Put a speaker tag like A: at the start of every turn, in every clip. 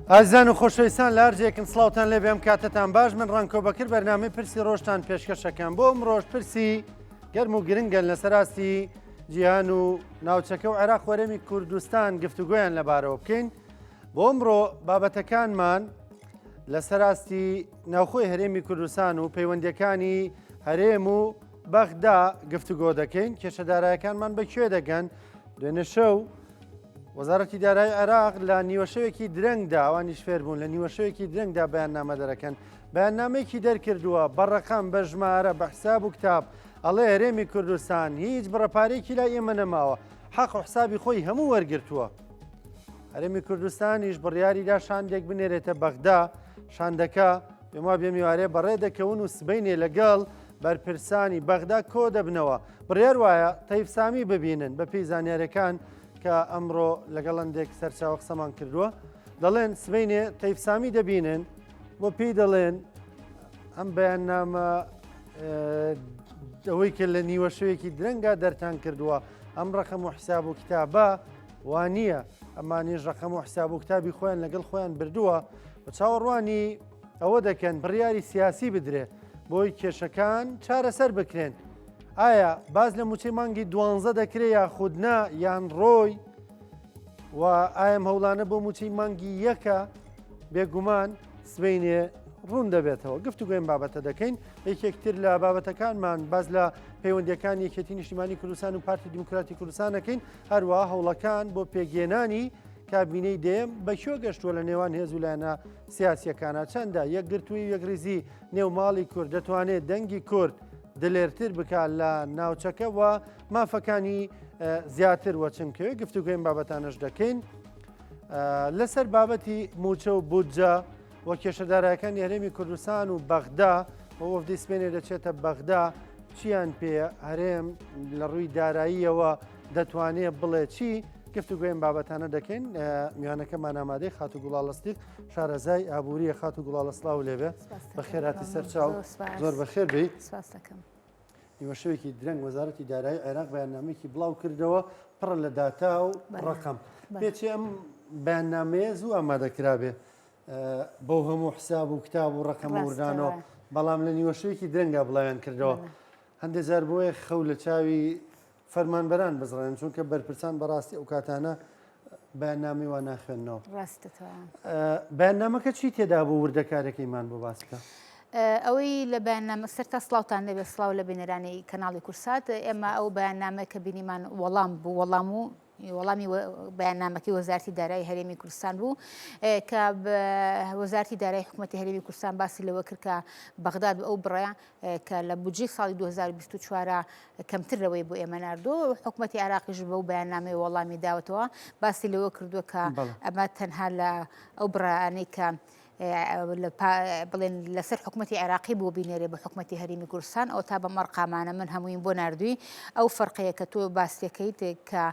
A: ئازیزان و خۆشەویستان لە هەر جێکن سڵاوتان لێ بێم کاتتان باش من ڕەنکۆ بەکر بەرنامەی پرسی ڕۆژتان پێشکەشەکەم بۆ ئەمڕۆژ پرسی گەرم و گرنگەن لەسەر ئاستی جیهان و ناوچەکە و عێراق وەرێمی کوردستان گفتوگۆیان لەبارەوە بکەین بۆ ئەمڕۆ بابەتەکانمان لەسەر ئاستی ناوخۆی هەرێمی کوردستان و پەیوەندیەکانی هەرێم و بەغدا گفتوگۆ دەکەین کێشەدارایەکانمان بە کوێ دەگەن دوێنێ شەو وەزارەتی دارایی عێراق لە نیوەشەوێکی درەنگدا ئەوانیش فێربوون لە نیوەشەوێکی درەنگدا بەیاننامە دەرەکەن بەیاننامەیەکی دەرکردووە بە ڕەقەم بە ژمارە بە حساب و کتاب ئەڵێ هەرێمی کوردستان هیچ بڕە پارەیەکی لای ئێمە نەماوە حەق و حسابی خۆی هەموو وەرگرتووە هەرێمی کوردستانیش بڕیاریدا شاندێک بنێرێتە بەغدا شاندەکە پێما بێ میوارێ بەڕێ دەکەون و سبینێ لەگەڵ بەرپرسانی بەغدا کۆ دەبنەوە بڕیار وایە تەیف سامی ببینن بەپێی زانیارەکان کە ئەمڕۆ لەگەڵ هەندێک سەرچاوە قسەمان کردووە دەڵێن سبینێ تەیف سامی دەبینن بۆ پێی دەڵێن ئەم بەیاننامە ئەوەی کە لە نیوەشەوێکی درەنگا دەرتان کردووە ئەم ڕقم و حساب و کتابە وانە ئەمانیش ڕقم و حساب و کتابی خۆیان لەگەڵ خۆیان بردووە و چاوەڕوانی ئەوە دەکەن بڕیاری سیاسی بدرێ بۆی کێشەکان چارەسەر بکرێن. ئایا باس لە موچەی مانگی دوانزە دەکرێ یاخود نا یان ڕۆی و ئایم هەوڵانە بۆ موچەی مانگی یەکە بێگومان سبینێ ڕوون دەبێتەوە گفتوگوێن بابەتە دەکەین یەکێکتر لە بابەتەکانمان باز لە پەیوەندەکان یەکێتی نیشتیمانی کوردستان و پارتی دیموکراتی کوردستانەکەین هەروە هەوڵەکان بۆ پێگەێنانی کابینەی دێم بە کوێ گەشتووە لە نێوان هێز و لایەنە سیاسیەکانە چەندە یەکگرتووی و یەکریزی نێو ماڵی کورد دەتوانێت دەنگی کورد دلێرتر بکات لە ناوچەکە و مافەکانی زیاتر وەچنکەوێ گفتوگوێن بابەتانەش دەکەین لەسەر بابەتی موچە و بودجە و کێشەدارەکانی هەرێمی کوردستان و بەغدا و وەفدی سپێنێ دەچێتە بەغدا چیان پێ هەرێم لە ڕووی داراییەوە دەتوانێت بڵێ چی گفتوگۆی ئەم بابەتانە دەکەین میوانەکەمان ئامادەی خاتو گوڵاڵە ستیق شارەزای ئابووریە خاتو گوڵاڵە سڵاو لێبێ بەخێراتی سەرچاو زۆر بەخێر بێی نیوەشەوێکی درەنگ وەزارەتی دارایی عێراق بەیاننامەیەکی بڵاو کردەوە پڕە لە داتا و ڕقم پێچێ ئەم بەیاننامەیە زوو ئامادە کرابێ بەو هەموو حساب و کتاب و ڕقم وردانەوە بەڵام لە نیوەشەوێکی درەنگا بڵاویان کردەوە هەندێک جار بۆیە خەو لە چاوی فەرمانبەران بزڕێن چونکە بەرپرسان بەڕاستی ئەو کاتانە بەیاننامەی وا ناخوێننەوە.
B: ڕاستە تەواو.
A: بەیاننامەکە چی تێدا بوو وردەکارەکەیمان بۆ باس بکە؟
B: ئەوەی لە بەیاننامە سەرتا سڵاوتان لێبێ سڵاو لە بینەرانی کەناڵی کورسات ئێمە ئەو بەیاننامە کە بینیمان وەڵام بوو وەڵام و وەڵامی بەیاننامەکەی وەزارتی دارایی هەرێمی کوردستان بوو کە وەزارتی دارایی حکوومەتی هەرێمی کوردستان باسی لەوە کرد کە بەغداد ئەو بڕە کە لە بودجەی ساڵی 2024 کەمتر لەوەی بۆ ئێمە ناردووە و حکومەتی عێراقیش بەو بەیاننامەیە وەڵامی داوەتەوە باسی لەوە کردووە کە ئەمە تەنها لە ئەو بڕانەی کە بڵێن لەسەر حکوومەتتی عێراقی بۆ بینێرێ بە حکوومەتتی هەرمی کوردستان ئەو تا بە مەرقامانە من هەموویم بۆ نردووی ئەو فەرقەیە کە تۆ باستەکەیت کە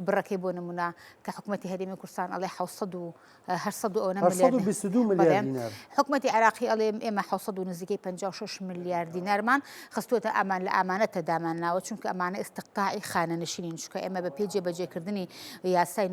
B: بڕەکەی بۆ نمونە کە حکوومەتتی هەرمی کوردستان ئەڵێ 600 800 و ئەوەنە ملیار
A: 822 ملیار دینار.
B: حکومەتی عێراقی ئەڵێ ئێمە 700 و نزیکەی 56 ملیار دینارمان خستووەتە ئامان لە ئامانەتە دامان ناوە چونکە ئەمانە ئیستقتاعی خانەنشینین چونکە ئێمە بە پێی جێبەجێکردنی یاسای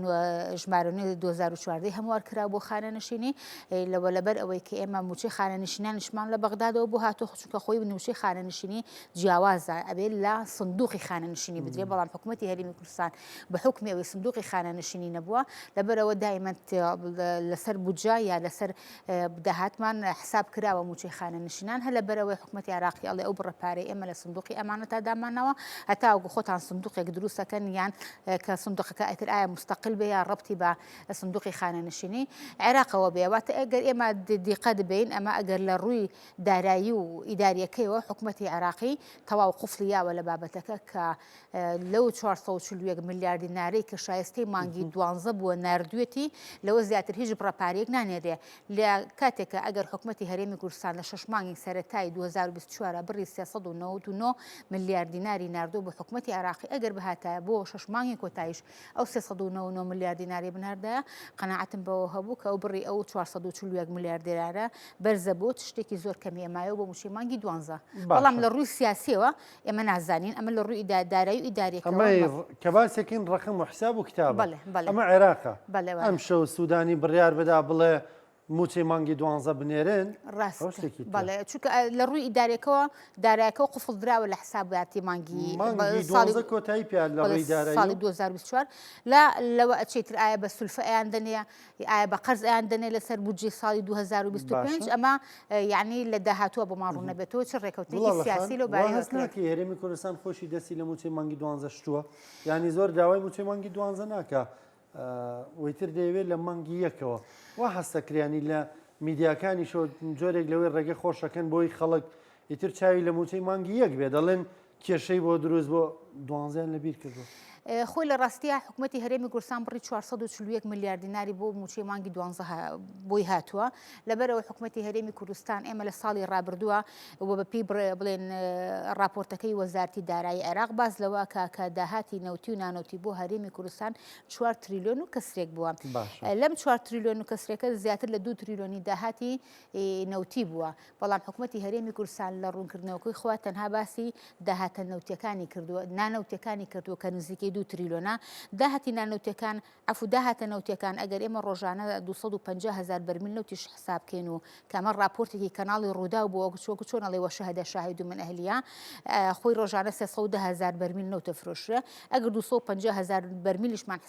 B: ژمارە 2014 هەموار کرا بۆ خانەنشینی لەوە لەبەر ئەوەی کە ئێمە موچەی خانەنشینانیشمان لە بەغدادەوە بۆ هاتووە چونکە خۆی موچەی خانەنشینی جیاوازە ئەبێ لە سندوقی خانەنشینی بدرێ بەڵام حکومەتی هەرێمی کوردستان بە حوکمی ئەوەی سندوقی خانەنشینی نەبووە، لەبەرئەوە دایمەن لەسەر بودجە یا لەسەر داهاتمان حساب کراوە مووچەی خانەنشینان، هەر لەبەرئەوەی حکومەتی عێراقی ئەڵێ ئەو بڕە پارەی ئێمە لە سندوقی ئەمانەتا دامانناوە هەتاوەکو خۆتان سندوقێک دروست ئەکەن یان کە سندوقەکە ئیتر ئایا موستەقل بێ یا ڕەبتی بە سندوقی خانەنشینی عێراقەوە بێ واتە ئەگەر ئێمە دیقەت بین ئەمە ئەگەر لە ڕووی دارایی و ئیداریەکەیەوە حکومەتی عێراقی تەواو قفڵی یاوە لە بابەتەکە کە لەو 441 ملیار دینارەی کە شایستەی مانگی دوانزە بووە ناردوویەتی، لەوە زیاتر هیچ بڕە پارەیەک نانێرێ. لە کاتێکا ئەگەر حکومەتی هەرێمی کوردستان لە شەش مانگی سەرەتای 2024 بڕی 399 ملیار دیناری ناردووە بۆ حکومەتی عێراقی، ئەگەر بهاتایە بۆ شەش مانگی کۆتاییش ئەو 399 ملیار دینارەی بناردایە، قەناعەتم بەوە هەبوو کە ئەو بڕی ئەو 441 ملیار دینارە بەرزە بۆ شتێکی زۆر کەمی ئەمایەوە بۆ مووچەی مانگی دوانزە. بەڵام لە ڕووی سیاسییەوە ئێمە نازانین ئەمە لە ڕووی دارایی و ئیداریەکەوە
A: ئەمەی کە باسێکین ڕقم و حساب و کتابە
B: بەڵێ بەڵێ
A: ئەمە عێراقە
B: بەڵێ وایە.
A: ئەمشەو سوودانی بڕیار بدا بڵێ موچەی مانگی دوانزە بنێرن
B: ڕاست بەڵێ چونکە لە ڕووی ئیدارێکەوە دارایەکەوە قفڵ دراوە لە حساباتی مانگی
A: ساڵی کۆتایی پێ لە ڕووی دارایی
B: ساڵی 2024 لە لەوە ئەچێتر ئایا بە سولفە ئەیان دەنێ ئایا بە قەرز ئەیان دەنێ لەسەر بودجەی ساڵی 2025 ئەمە یعنی لە داهاتووە بۆمان ڕوون نەبێتەوە چ ڕێکەوتنێکی سیاسی لەو بارەیەوە
A: هەست ناکەی هەرێمی کوردستان خۆشی دەستی لە موچەی مانگی دوانزە شتووە یعنی زۆر داوای موچەی مانگی دوانزە ناکە وەیتر دەیەوێت لە مانگی یەکەوە وا هەستەکریانی لە میدیاکانیشەوە جۆرێک لەوەی ڕێگە خۆشەکەن بۆی خەڵک ئیتر چاوی لە موچەی مانگی یەک بێ دەڵێن کێشەی بۆ دروست بۆ دوانزەیان لەبیر کردووە.
B: خۆی لە ڕاستیا حکومەتی هەرێمی کوردستان بڕی 441 ملیار دیناری بۆ موچەی مانگی دوانزە بۆی هاتووە لەبەرەوە حکومەتی هەرێمی کوردستان ئێمە لە ساڵی ڕابردووە و بە پێی بڵێن ڕاپۆرتەکەی وەزارتی دارایی عێراق باس لەوە کە کە داهاتی نەوتی و نانەوتی بۆ هەرێمی کوردستان 4 تریلیۆن و کەسرێک بووە لەم 4 تریلیۆن و کەسرێکە زیاتر لە 2 تریلیۆنی داهاتی نەوتی بووە بەڵام حکومەتی هەرێمی کوردستان لە ڕوونکردنەوەکەی خوا تەنها باسی داهاتە نەوتیەکانی کردووە نانەوتیەکانی کردووە کە نزیکەی 2 تریلیۆنە داهاتی نانەوتیەکان عەفو داهاتە نەوتیەکان ئەگەر ئێمە ڕۆژانە 250 هەزار بەرمیل نەوتیش حساب بکەین و کە ئەمە ڕاپۆرتێکی کەناڵی ڕووداو بووە وەک چۆن ئەڵێ وەشەهدە شاهید من ئەهلیە خۆی ڕۆژانە 310 هەزار بەرمیل نەوتە فرۆشرێ ئەگەر 250 هەزار بەرمیلیشمان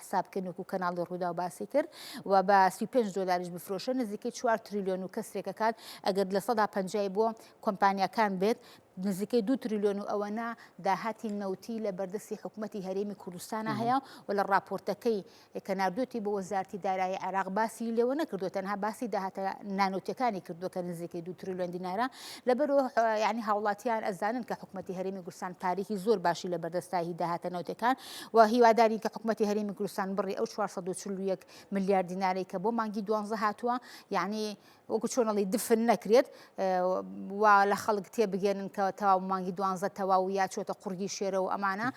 B: حساب بکەین وەکو کەناڵی ڕووداو باسی کرد و بە 35 دۆلاریش بفرۆشە نزیکەی 4 تریلیۆن و کەسرێک ئەکات ئەگەر 50% بۆ کۆمپانیاکان بێت نزیکەی 2 تریلیۆن و ئەوەنە داهاتی نەوتی لە بەردەستی حکوومەتی هەرێمی کوردستانە هەیە و لە راپۆرتەکەی کە ناردوێتی بۆ وەزارتی دارایی عێراق باسی لێوە نەکردووە تەنها باسی داهاتە نانەوتیەکانی کردووە کە نزیکەی 2 تریلیۆن دینارە لەبەرەوە یعنی هاوڵاتیان ئەزانن کە حکوومەتی هەرێمی کوردستان پارێکی زۆر باشی لە بەردەستایی داهاتە نەوتەکان و هیوادارین کە حکوومەتی هەرێمی کوردستان بڕی ئەو 441 ملیار دینارەی کە بۆ مانگی دوانزە هاتووە یعنی وەکو چۆن ئەڵێی دفن نەکرێت وا لە خەڵک تێبگەێنن کە تەواو مانگی دوانزە تەواو یا چۆتە قوڕگی شێرە و ئەمانە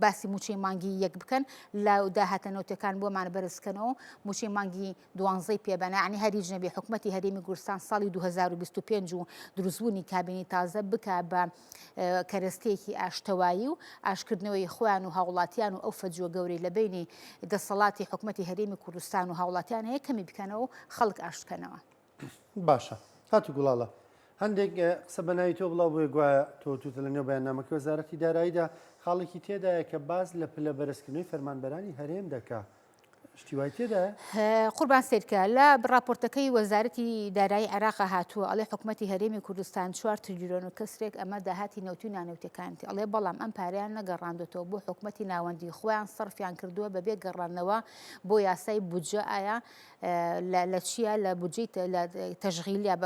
B: باسی موچەی مانگی یەک بکەن لە داهاتە نەوتەکان بۆمان بەرزکەنەوە موچەی مانگی دوانزەی پێبەنە عنی هەریج نەبێ حکوومەتتی هەرێمی کوردستان ساڵی 2025 و دروستبوونی کابینی تازە بک بە کەرەستەیەکی ئاشتەوایی و ئاشکردنەوەی خۆیان و هاوڵاتیان و ئەو فەجوە گەورەی لە بەینی دەسەڵاتی حکومەتی هەرێمی کوردستان و هاوڵاتیان هەیە کەمی بکەنەوە و خەڵک ئاشتکەنەوە.
A: باشە خاتوو گوڵاڵە هەندێک قسە بە ناوی تۆ بڵاو بووە گوایە تۆ توتە لە نێو بەیاننامەکەی وەزارەتی داراییدا خاڵێکی تێدایە کە باس لە پلە بەرزکردنەوەی فەرمانبەرانی هەرێم دەکا شتی وای تێدایە؟
B: قوربان سەیرکە لە ڕاپۆرتەکەی وەزارەتی دارایی عێراقا هاتووە ئەڵێ حکومەتی هەرێمی کوردستان چوار تریلیۆن و کەسرێک ئەمە داهاتی نەوتی و نانەوتیەکانتی ئەڵێ بەڵام ئەم پارەیان نەگەڕاندۆتەوە بۆ حکومەتی ناوەندی خۆیان سەرفیان کردووە بەبێ گەڕاندنەوە بۆ یاسای بودجە ئایا لە چییە لە بودجەی لە تەشغیلیا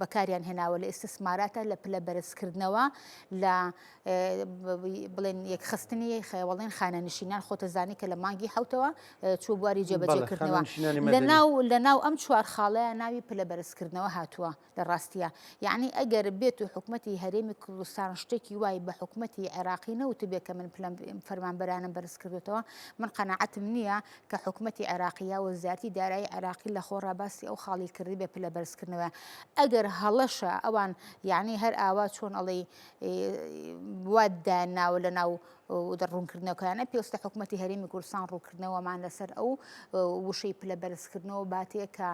B: بەکاریان هێناوە لە ئیستسماراتە لە پلە بەرزکردنەوە لە بڵێن یەکخستنی خەیاڵێن خانەنشینان خۆتە زانی کە لە مانگی حوتەوە چوو بواری جێبەجێکردنەوە لەناو لەناو ئەم چوار خاڵەیە ناوی پلە بەرزکردنەوە هاتووە لە ڕاستیە یعنی ئەگەر بێت و حکومەتی هەرێمی کوردستان شتێکی وای بە حکومەتی عێراقی نەوتبێ کە من پلەم فەرمانبەرانم بەرز کردوتەوە من قەناعەتم نییە کە حکومەتی عێراقی یا وەزارتی دارایی عێراقی لە خۆڕا باسی ئەو خاڵی کردی بێ پلە بەرزکردنەوە ئەگەر هەڵەشە ئەوان یعنی هەر ئاوا چۆن ئەڵێی وا دایانناوە لە ناو ڕوونکردنەوەکانە پێویستە حکوومەتی هەرێمی کوردستان ڕوونکردنەوەمان لەسەر ئەو وشەی پلە بەرزکردنەوە باتێ کە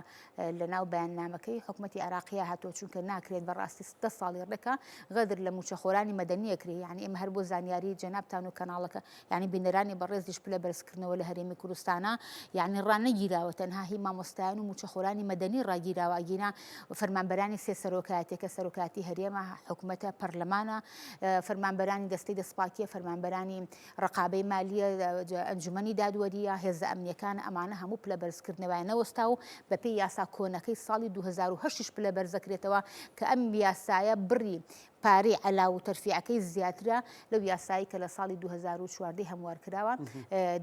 B: لە ناو بەیاننامەکەی حکوومەتی عێراقیە هاتووە چونکە ناکرێت بەڕاستی دە ساڵی ڕێکە غەدر لە موچەخۆرانی مەدەنیە کرێ یعنی ئێمە هەر بۆ زانیاری جەنابتان و کەناڵەکە یعنی بینەرانی بەڕێزیش پلە بەرزکردنەوە لە هەرێمی کوردستانە یعنی ڕانەگیراوە تەنها هی مامۆستایان و موچەخۆرانی مەدەنی ڕاگیراوە ئەگینا فەرمانبەرانی سێ سەرۆکایەتیەکە سەرۆکایەتی هەرێمە حکومەتە پەرلەمانە فەرمانبەرانی دەستەی دەستپاکیە فەرمانبەرانی ڕقابەی مالیە ئەنجومەنی دادوەریە هێزە ئەمنیەکان ئەمانە هەموو پلە بەرزکردنەوەیان نەوەستا و بەپێی یاسا کۆنەکەی ساڵی 2008 پلە بەرزەکرێتەوە کە ئەم یاسایە بڕی پارەی عەلاو و تەرفیعەکەی زیاترە لەو یاسایی کە لە ساڵی 2014 هەموار کراوە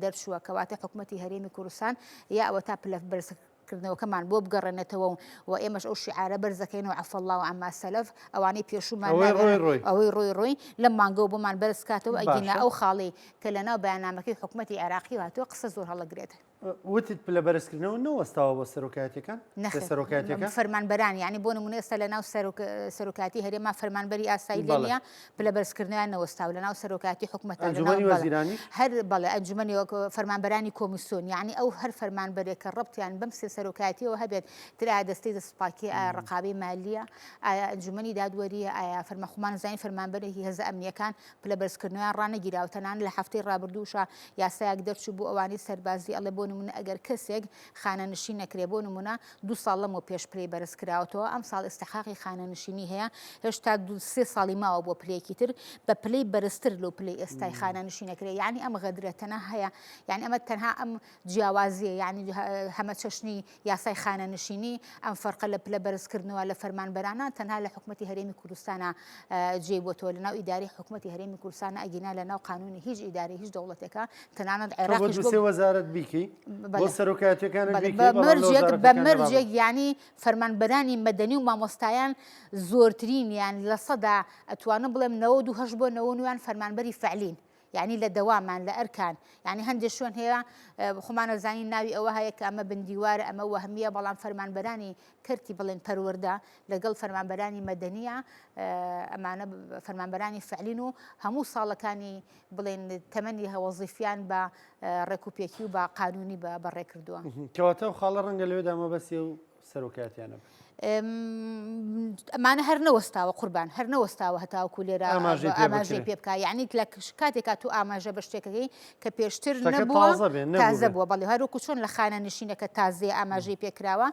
B: دەرچووە کەواتە حکوومەتی هەرێمی کوردستان یا ئەوە تا پلە بەرزکردنەوەکەمان بۆ بگەڕێنێتەوە و و ئێمەش ئەو شیعارە بەرزەکەین و عفا الله عما سلف ئەوانەی پێشوومان ئەوەی ڕۆی ڕۆی لەم مانگەوە بۆمان بەرز کاتەوە ئەگینا ئەو خاڵی کە لەناو بەیاننامەکەی حکوومەتی عێراقی هاتووە قسە زۆر هەڵەگرێت.
A: وتت پلە بەرزکردنەوە نەوەستاوە بۆ سەرۆکایەتیەکان؟
B: نەخێر
A: سەرۆکایەتیەکە؟
B: فەرمانبەران یانی بۆ نمونە ئێستا لە ناو سەرۆکایەتی هەرێما فەرمانبەری ئاسایی لێ نییە پلە بەرزکردنەوەیان نەوەستاوە لە ناو سەرۆکایەتی حکومەتە لە ناو
A: ئەنجومەنی وەزیرانی؟
B: هەر بەڵێ ئەنجومەنی وەک فەرمانبەرانی کۆمیسیۆن یانی ئەو هەر فەرمانبەرێک کە ڕەبتیان بەم سێ سەرۆکایەتیەوە هەبێت تر ئایا دەستەی دەستپاکی ئایا ڕقابەی مالیە ئایا ئەنجومەنی دادوەریە ئایا فەرما خۆمان زانین فەرمانبەرێکی هێزە ئەمنیەکان پلە بەرزکردنەوەیان ڕانەگیراوە، تەنانەت لە هەفتەی ڕابردووشا یاسایەک دەرچوو بۆ ئەوانەی سەربازی ئەڵێ بۆ نمونە ئەگەر کەسێک خانەنشین نەکرێ بۆ نمونە دوو ساڵ لەمەو پێش پلەی بەرز کراوەتەوە ئەمساڵ ئیستحقاقی خانەنشینی هەیە هێشتا دوو سێ ساڵی ماوە بۆ پلەیەکی تر بە پلەی بەرزتر لەو پلەی ئێستای خانەنشین ئەکرێ یعنی ئەم غەدرە تەنها هەیە یعنی ئەمە تەنها ئەم جیاوازیە یعنی هەمەچەشنی یاسای خانەنشینی، ئەم فەرقە لە پلە بەرزکردنەوە لە فەرمانبەرانە تەنها لە حکومەتی هەرێمی کوردستانا جێی بۆتەوە لەناو ئیدارەی حکومەتی هەرێمی کوردستانە ئەگینا لەناو قانونی هیچ ئیدارەی هیچ دەوڵەتێکە تەنانەت
A: تۆ بۆ
B: عێراقیش
A: دوو
B: بۆ
A: سێ وەزارەت بیکەی بۆ
B: بەڵێ
A: سەرۆکایەتیەکانت
B: بەڵێ
A: بیکەی
B: بە
A: بەڵام لە
B: مەرجێک بە
A: وەزارەتەکانە ڕابڕ
B: مەرجێک یانی فەرمانبەرانی مەدەنی و مامۆستایان زۆرترینیان لە سەدا ئەتوانم بڵێم 98 بۆ 99 یان فەرمانبەری فەعلین یانی لە دەوامان لە ئەرکان یانی هەندێ شوێن هەیە خۆمان ئەزانین ناوی ئەوە هەیە کە ئەمە بندیوارە ئەمە وەهمیە بەڵام فەرمانبەرانی کەرتی بڵێن پەروەردە لەگەڵ فەرمانبەرانی مەدەنیە ئەمانە فەرمانبەرانی فعلین و هەموو ساڵەکانی بڵێن تەمەنی وەزیفیان بە ڕێکوپێکی و بە قانونی بە بەڕێ کردووە.
A: کەواتە ئەو خاڵە ڕەنگە لەوێدا مەبەستی و سەرۆکایەتیانە بن.
B: ئەمانە هەر نەوەستاوە قوربان هەر نەوەستاوە هەتاوەکو لێرە
A: ئاماژەی پێ
B: ئاماژەی
A: بکرێ.
B: پێ بکا یعنی لە کاتێکا تو ئاماژە بە شتێکەکەی کە پێشتر
A: شتەکە
B: نەبووە
A: تازە بێ نەبوو
B: تازە
A: بێ.
B: بووە بەڵێ هەروەکو چۆن لە خانەنشینەکە تازەیە ئاماژەی پێ کراوە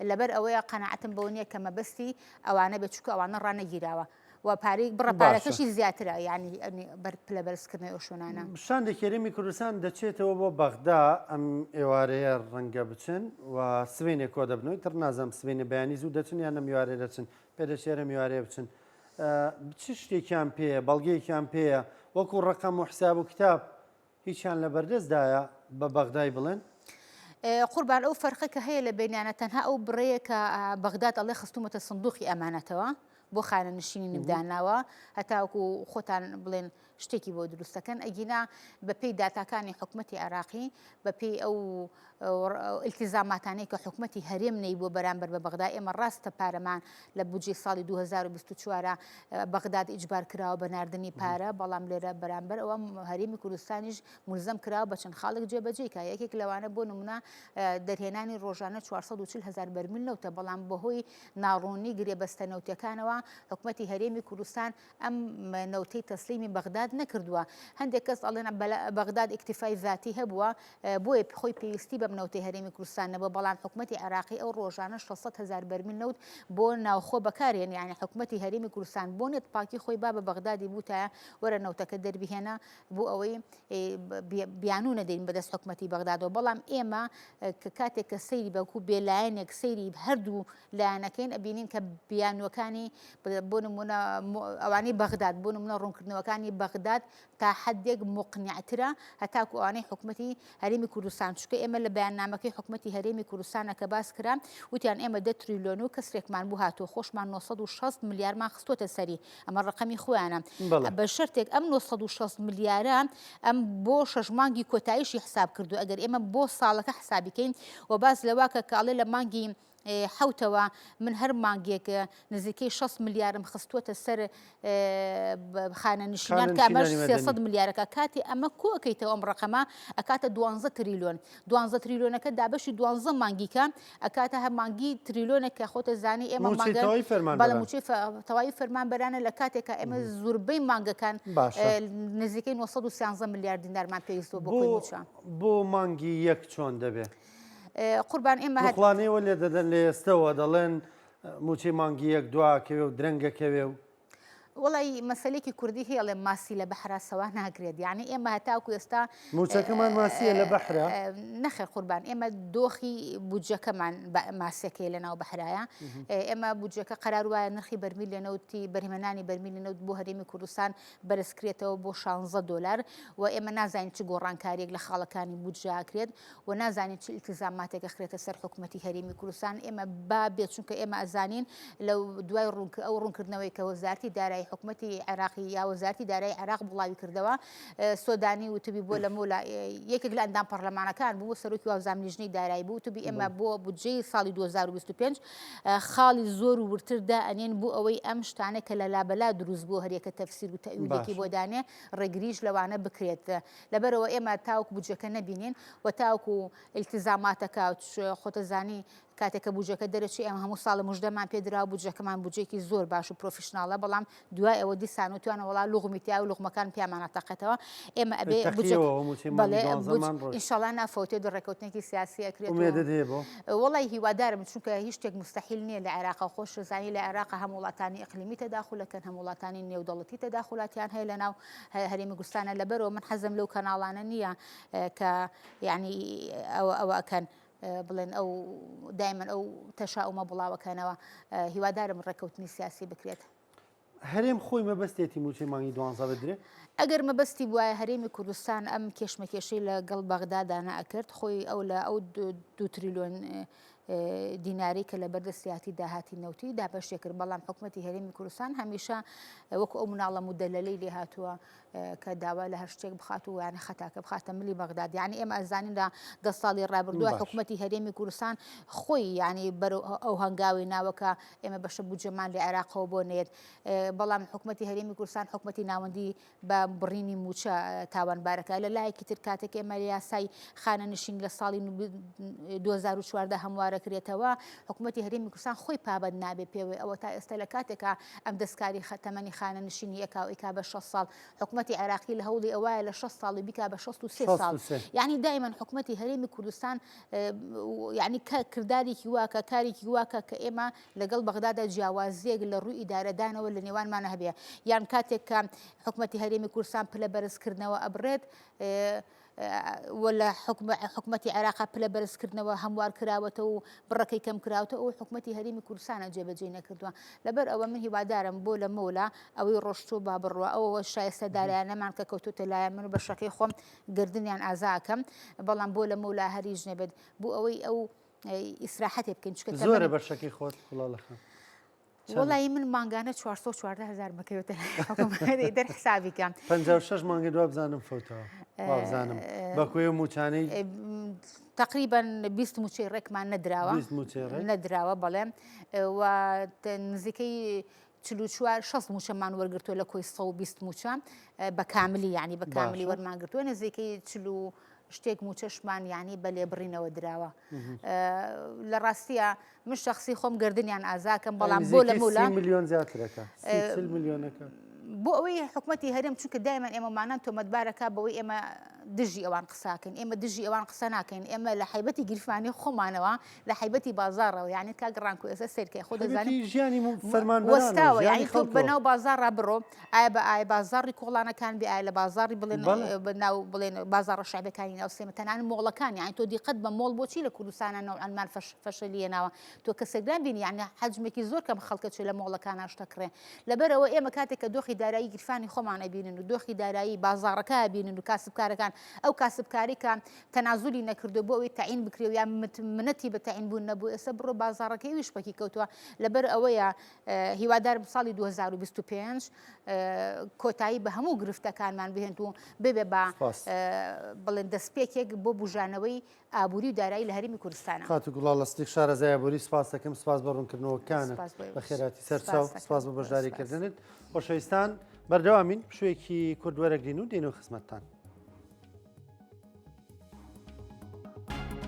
B: لەبەر ئەوەیە قەناعەتم بەوە نییە کە مەبەستی ئەوانە بێت چونکە ئەوانە ڕانەگیراوە و پارەی بڕە
A: باشە.
B: پارەکەشی زیاترە یعنی بەر پلە بەرزکردنەوەی ئەو شوێنانە.
A: شاندێکی هەرێمی کوردستان دەچێتەوە بۆ بەغدا ئەم ئێوارەیە ڕەنگە بچن و سبەینێ کۆ دەبنەوە ئیتر نازانم سبەینێ بەیانی زوو دەچن یان ئەم ئێوارەیە دەچن پێدەچێت ئەم ئێوارەیە بچن چ شتێکیان پێیە بەڵگەیەکیان پێیە وەکو ڕەقەم و حساب و کتاب هیچیان لە بەردەستدایە بە بەغدای بڵێن؟
B: قوربان ئەو فەرقە کە هەیە لە بەینیانە تەنها ئەو بڕەیە کە بەغداد ئەڵێ خستومەتە سندوقی ئەمانەتەوە بۆ خانەنشینی داناوە هەتاوەکو خۆتان بڵێن شتێکی بۆ دروستەکەن ئەگینا بەپێی داتاکانی حکومەتی عێراقی بەپێی ئەو ئیلتیزاماتانەی کە حکومەتی هەرێم نەیبووە بەرامبەر بە بەغدا، ئێمە ڕاستە پارەمان لە بودجەی ساڵی 2024 بەغداد ئیجبار کراوە بە ناردنی پارە، بەڵام لێرە بەرامبەر ئەوە هەرێمی کوردستانیش مولزەم کراوە بە چەند خاڵێک جێبەجێی کا، یەکێک لەوانە بۆ نمونە دەرهێنانی ڕۆژانە 440 هەزار بەرمیل نەوتە، بەڵام بەهۆی ناڕوونی گرێبەستە نەوتیەکانەوە حکومەتی هەرێمی کوردستان ئەم نەوتەی تەسلیمی بەغداد نەکردووە. هەندێک کەس ئەڵێن بەغداد ئیکتیفای زاتی هەبووە، بۆیە خۆی پێویستی بەم نەوتەی هەرێمی کوردستان نەبووە، بەڵام حکومەتی عێراقی ئەو ڕۆژانە 600 هەزار بەرمیل نەوت بۆ ناوخۆ بەکارهێنی، یانی حکومەتی هەرێمی کوردستان بۆ نێت پاکی خۆی با بە بەغدادی بوتایە وەرە نەوتەکە دەربهێنە بۆ ئەوەی بیانوو نەدەین بەدەست حکومەتی بەغدادەوە، بەڵام ئێمە کە کاتێک کە سەیری بەکو بێلایەنێک سەیری هەردوو لایەنەکەین ئەبینین کە بیانووەکانی بۆ نمونە ئەوانەی بەغداد بۆ نمونە ڕوونکردنەوەکانی بەغداد تا حدێک مقنعترە هەتاکو ئەوانەی حکومەتی هەرێمی کوردستان چونکە ئێمە لە بەیاننامەکەی حکومەتی هەرێمی کوردستانە کە باس کرا وتیان ئێمە دە تریلیۆن و کەسرێکمان بوو هاتووە خۆشمان 960 ملیارمان خستووەتە سەری ئەمە ڕقەمی خۆیانە بە شەرتێک ئەم 960 ملیارە ئەم بۆ شەش مانگی کۆتاییشی حساب کردو ئەگەر ئێمە بۆ ساڵەکە حسابیکەین و باس لەوە کە کاڵێ لە مانگی حەوتەوە من هەر مانگێک نزیکەی 6 ملیارم خستووەتە سەر خانەنشینان کە ئەمەش 300 ملیارەکە کاتی ئەمە کۆکەیتەوە ئەم ڕقەمە ئەکاتە 12 تریلیۆن 12 تریلیۆنەکە دابەشی 12 مانگیکە ئەکاتە هەر مانگی تریلیۆنێک کە خۆتە زانی ئێمە بەڵێ مووچەی تەواوی فەرمانبەرانە لە کاتێکا ئێمە زوربەی مانگەکان نزیکەی 913 ملیار دینارمان پێویستەوە بۆ مووچە.
A: بۆ مانگی یەک چۆن دەبێ؟
B: قوربان ئێمە هەر.
A: نوخڵانەیەوە لێ دەدەن لە ئێستەوە دەڵێن مووچەی مانگی یەک دوا ئەکەوێ و درەنگ ئەکەوێ و.
B: وەڵی مەسەلێکی کوردی هەیە ئەڵێ ماسی لە بەحرا سەوا ناگرێت یعنی ئێمە هەتاکو ئێستا
A: مووچەکەمان ماسیە لە بەحرا؟
B: نەخێر قوربان ئێمە دۆخی بودجەکەمان ماسیەکەی لە ناو بەحرایە ئێمە بودجەکە قەرار وایە نرخی بەرمیل لە نەوتی بەرهەمهێنانی بەرمیل لە نەوت بۆ هەرێمی کوردستان بەرزکرێتەوە بۆ 16 دۆلار و ئێمە نازانین چ گۆڕانکاریەک لە خاڵەکانی بودجە ئەکرێت و نازانین چ ئیلتیزاماتێک ئەخرێتە سەر حکومەتی هەرێمی کوردستان ئێمە با بێت چونکە ئێمە ئەزانین لە دوای ڕوون ئەو ڕوونکردنەوەی کە وەزارتی دارایی. دارایی حکومەتی عێراقی یا وەزارەتی دارایی عێراق بڵاوی کردەوە سۆدانی وتبی بۆ لە مۆلا یەکێک لە ئەندام پەرلەمانەکان بوو سەرۆکی وابزانام لیژنەی دارایی بوو وتبی ئێمە بۆ بودجەی ساڵی 2025 خاڵی زۆر و وردتر دائەنێن بۆ ئەوەی ئەم شتانە کە لە لابەلا دروست بوو هەریەکە تەفسیر و تەئویلێکی بۆ دانێ ڕێگریش لەوانە بکرێت لەبەرەوە ئێمە تاوەکو بودجەکە نەبینین و تاوەکو ئیلتیزاماتەکە خۆتەزانی کاتێک کە بودجەکە دەرەچێ ئێمە هەموو ساڵە مژدەمان پێ دراوە بودجەکەمان بودجەیەکی زۆر باش و professional ە بەڵام دوای ئەوە دیسان وتوانە وەڵا لوغمی تیا و لوغمەکان پیامانە تەقێتەوە ئێمە ئەبێ
A: تەقیەوە ئەو مووچەی مانگی
B: بەڵێ
A: دوانزەمان ڕۆیشت.
B: ئینشەڵا نافەوتێت و ڕێکەوتنێکی سیاسی ئەکرێت و
A: ئومێدت هەیە بۆ؟
B: وەڵای هیوادارم چونکە هیچ شتێک موستەحیل نییە لە عێراق خۆش زانی لە عێراق هەم وڵاتانی ئیقلیمی تەداخول ئەکەن هەم وڵاتانی نێودەوڵەتی تەداخولاتیان هەیە لەناو هەرێمی کوردستانە لەبەرەوە من حەزم لەو کەناڵانە نییە کە یعنی ئەوە ئەوە ئەکەن بڵێن ئەو دایمەن ئەو تەشاومە بڵاوەکەنەوە هیوادارم ڕێککەوتنی سیاسی بکرێت.
A: هەرێم خۆی مەبەستێتی مووچەی مانگی دوانزە بدرێ؟
B: ئەگەر مەبەستی بوایە هەرێمی کوردستان ئەم کێشمەکێشەی لە گەڵ بەغدادا نەئەکرد خۆی ئەو لە ئەو دو تریلیۆن دیناری کە لە بەردەستیاتی داهاتی نەوتی دابەشێ کرد بەڵام حکوومەتی هەرێمی کوردستان هەمیشە وەکو ئەو مناڵە مودەلەلەی لێ هاتووە کە داوا لە هەر شتێک بخات و یانی خەتاکە بخاتە ملی بەغداد یعنی ئێمە ئەزانین لە دە ساڵی ڕابردووە حکوومەتی هەرێمی کوردستان خۆی یعنی بەرەو ئەو هەنگاوی ناوەکە ئێمە بەشە بودجەمان لە عێراقەوە بۆ نێت بەڵام حکوومەتی هەرێمی کوردستان حکوومەتی ناوەندی بە بڕینی موچە تاوانبارەکە لە لایەکی تر کاتێک ئێمە یاسای خانەنشین لە ساڵی 2014 هەموارە کرێتەوە حکوومەتی هەرێمی کوردستان خۆی پابند نابێ پێوەی ئەوە تا ئێستا لە کاتێکا ئەم دەستکاری تەمەنی خانەنشینی ئەکا و ئەیکا بە 60 ساڵ حکوومەتی عێراقی لە هەوڵی ئەوایە لە 60 ساڵی بیکا بە 63 ساڵ یعنی دائما حکوومەتی هەرێمی کوردستان یعنی کردارێکی واکە کارێکی واکە کە ئێمە لەگەڵ بەغدادا جیاوازیەک لە ڕووی ئیدارەدانەوە لە نێوانمانە هەبێ یان کاتێک کە حکوومەتی هەرێمی کوردستان پلە بەرزکردنەوە ئەبرێت و لە حکومەتی عێراقا پلە بەرزکردنەوە هەموار کراوەتەوە و بڕەکەی کەم کراوەتەوە ئەو حکومەتی هەرێمی کوردستانە جێبەجێی نەکردووە لەبەر ئەوە من هیوادارم بۆ لە مەولا ئەوەی ڕۆشتوو با بڕوا ئەوە شایستە دارایانەمان کە کەوتوتە لایە من و بەشەکەی خۆم گردنیان ئازاکەم بەڵام بۆ لە مەولا هەریش نەبێت بۆ ئەوەی ئەو ئیسراحەتێ بکەین چونکە
A: زۆرە بەشەکەی خۆت گوڵاڵە خان.
B: وەڵایی من مانگانە 414 هزار بکەوێتە دەر حسابی کەم
A: 56 مانگە دوا بزانم فەوتەوە وابزانم بە کوێ و موچانەی
B: تقریبا 20 موچەی ڕێکمان نەدراوە نەدراوە بەڵێ و نزیکەی 44 60 موچەمان وەرگتووە لە کۆی 120 موچە بە کاملی ینی بە کاملی وەرمان گرتووە نزیکەی 40 شتێک موچەشمان یعنی بە لێبڕینەوە دراوە لە ڕاستیە من شخصی خۆم گردنیان ئازاکەم بەڵام بۆ لە
A: مولا میلیۆن زیاترەکە میلیۆنەکە
B: بۆ ئەوەی حکوومەتی هەرێم چونکە دایمەن ئێمەمانان تۆمەتبارەکە بەوەی ئێمە دژی ئەوان قساکەین ئێمە دژی ئەوان قسە ناکەین ئێمە لە حیبەتی گیرفانی خۆمانەوە لە حیبەتی بازارەوە یعنی کاک ڕانکو ئێستا سەیرکەی خۆ دەزانانی
A: ژیانی فەرمان وەستاوە
B: یعنی تۆ بەناو بازاڕا بڕۆ ئایا بە ئایا بازاڕی کۆڵانەکان بێ ئایا لە بازاڕی بڵێن ناو بڵێن بازاڕە شعبەکانی ناو سێمە تەنان مۆڵەکان یعنی تۆ دیقەت بە مۆڵ بۆچی لە کوردستانە نەوعەنمان فەشەلیە ناوە تۆ کەسێک بینی یعنی حەجمێکی زۆر کەم خەڵکە چێ لە مۆڵەکان شتەکڕێ لەبەرەوە ئێمە کاتێک کە دۆخی دارایی گیرفانی خۆمان ئەبینن و دۆخی دارایی بازاڕەکە بینن و کاسبکارەکان ئەو کاسبکاری کە تەنازولی نەکردو بۆ ئەوەی تەعین بکرێ و یان منەتی بە تەعین بوون نەبوو ئێستا بڕۆ بازاڕەکەی ویش پەکی کەوتووە لەبەر ئەوەیە هیوادارم ساڵی 2025 کۆتایی بە هەموو گرفتەکانمان بهێنت و ببێ بە بڵێن دەستپێکێک بۆ بژانەوەی ئابووری و دارایی لە هەرێمی کوردستانە.
A: خاتوو گوڵاڵە سدیق شارەزای ئابووری سپاس دەکەم سپاس بۆ ڕوونکردنەوەکانت بەخێرهاتی سەرچاو سپاس بۆ بەشداریکردنت خۆشەویستان بەردەوامین پشوویەکی کورت وەرەگرین و دێینەوە خزمەتتان.